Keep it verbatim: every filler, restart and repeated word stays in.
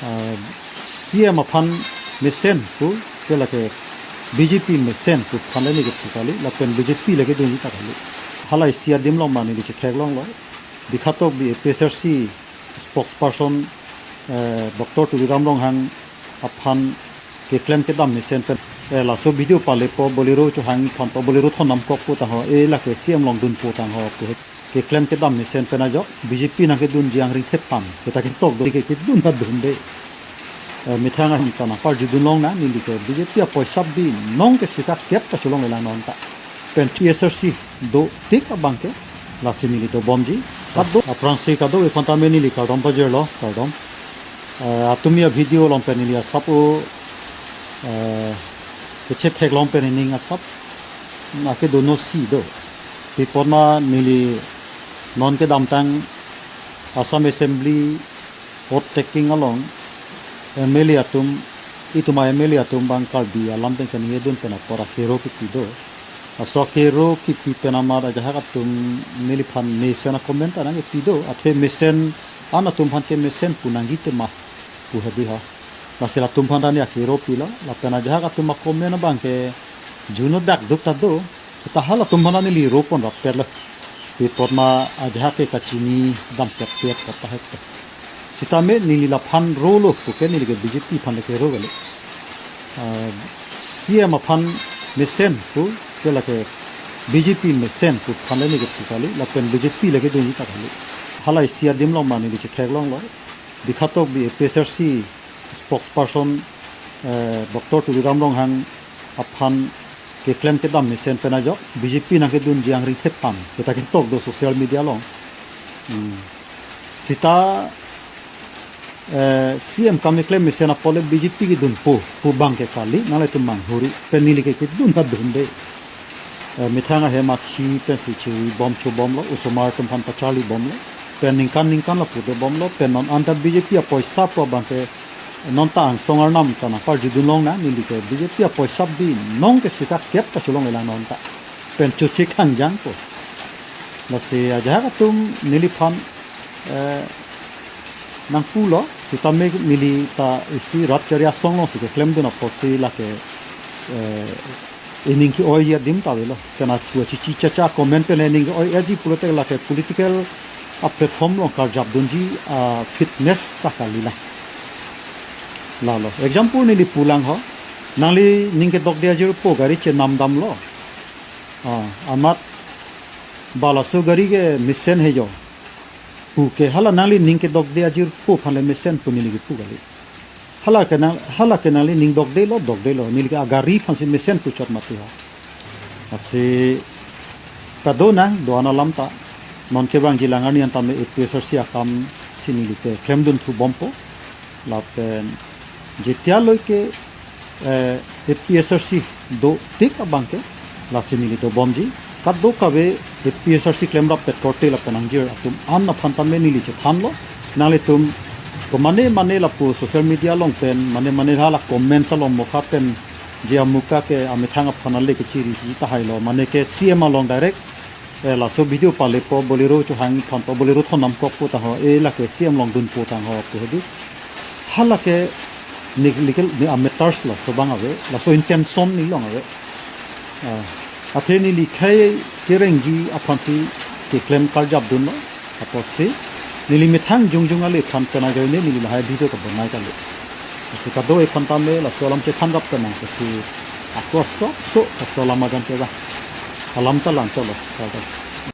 Ah, C M aphan mesen pu, ke lake B J P mesen pu aphan le neli ke pu kali, lapen B J P le kedunji ta kali. Hala isi adim along ma neli chetheklonglo. Bikhatok bi A P H L C spokesperson, eh, Doctor Tuliram Ronghang aphan keklem kedam mesen pen, eh, laso video palepo, Bolero chohang phanpo, Bolero thondamkokpo tangho, eh, lake C M along dunpo tangho pu keklem kedam mesen pen ajok B J P nangkedunji angring thetan, kita ketok do ke kedun adun de. Eh, methang ahem ta nangparjudun longnang, neli ke B J P apoisa binong ke sika kep ta cholongle lang non ta. Pen A P H L C dotik abang ke lasi neli dobomji. Kado aphrangsi kado-e aphan tame neli kardom pajirlo, kardom. Eh, atum ya video along pen neli asap o, eh, kechetheklong pen ning asap na kedo no si do. Pi apot ma neli non kedamtang Assam Assembly vote taking along M L A atum, itum a-M L A atum abang Karbi alam pen chiningjedun pen apor akero kipi do. Laso akero kipi pen amat ajahak atum neliphan mesen acomment ta nangkepi do. Athe mesen an atum aphan ke mesen pu nangji tema pu hedi ha. Lasi latum aphan ta ne akero pilo. Lapen ajahak atum acomment abang ke juno dakduk ta do. Seta halatum aphan neli ropon rappetlo. Pi apot ma ajahak ke kachini dam pet pet kota hek. Sitame neli laphan rolo pu ke neli ke B J P aphan le kero kali. Ah, C M aphan mesen pu ke lake B J P mesen pu aphan le neli ke pu kali, lapen B J P le kedunji ta kali. Hala isi adim along ma neli chetheklonglo. Bikhatok bi A P H L C spokesperson, eh, Doctor Tuliram Ronghang aphan keklem kedam mesen pen ajok B J P nangkedunji angring thetan, kita ketok do social media along. Hmm. Seta, eh, C M kam keklem mesen apot le B J P kedunpo pu abang ke kali, nanglitum manghuri, pen neli ke kedun adun de. Eh, methang ahem akhi pensi chobom chobomlo, osomar atum aphan pacharlibomlo. Pen ningkan ningkan lapu dobomlo, pen non anta B J P apoisa pu abang ke non ta angsong arnam ta nangparjudun longnang, neli ke B J P apoisa binong ke sika kep ta cholongle lang non ta. Pen chochik hangjang ko. Lasi ajahak atum neliphan, eh, nangpulo, sitame neli ta isi rat chari asong alongsi keklemdun apotsi lake, eh, ining ke-oi adim ta avelo. Kena tua chichi chacha comment pen ining ke-oi aji pulote lake political a-platform along karjapdunji a-fitness ta kali lang. Lalo. Example neli pulang ho. Nangli ning kedokde ajirpo gari chenam damlo. Ah, amat ba laso gari ke mesen he jo pu ke hala nangli ning kedokde ajirpo aphan le mesen pu neli kepu kali. Hala ke nang, hala ke nangli ning dokdelo, dokdelo. Neli ke agari aphansi mesen pu chot mati ha. Lasi kado nang do-an alam ta. Non kevangji lang arni an tame A P H L C akamsi neli ke klemdun thubompo. Lapen jetia loi ke, eh, A P H L C dotik abang ke lasi neli dobomji. Kadokave A P H L C klemrap pet korte lapen angjir atum an aphan tame neli chethanlo. Nanglitum ko mane mane lapu social media along pen, mane mane hala comments along mokha pen je amuka ke amethang aphan ale kechiriji tahai lo. Mane ke C M along direct, eh, laso video palepo, Bolero chohang phanpo, Bolero thondamkokpo tangho, eh, lake C M along dunpo tangho pu hedi. Hala ke neli ke, neli a-matters laso abang ave, laso intention neli along ave. Ah, athe neli khei kerengji aphansi keklem karjapdunlo. Apotsi neli methang jongjong ale aphan pen ajoine neli lahai video kebonai kali. Lasi kado-e aphan tame laso alam chethan rap pen nang pusi ako sok sok laso alam ajan ke ba. Alam ta lang cholo.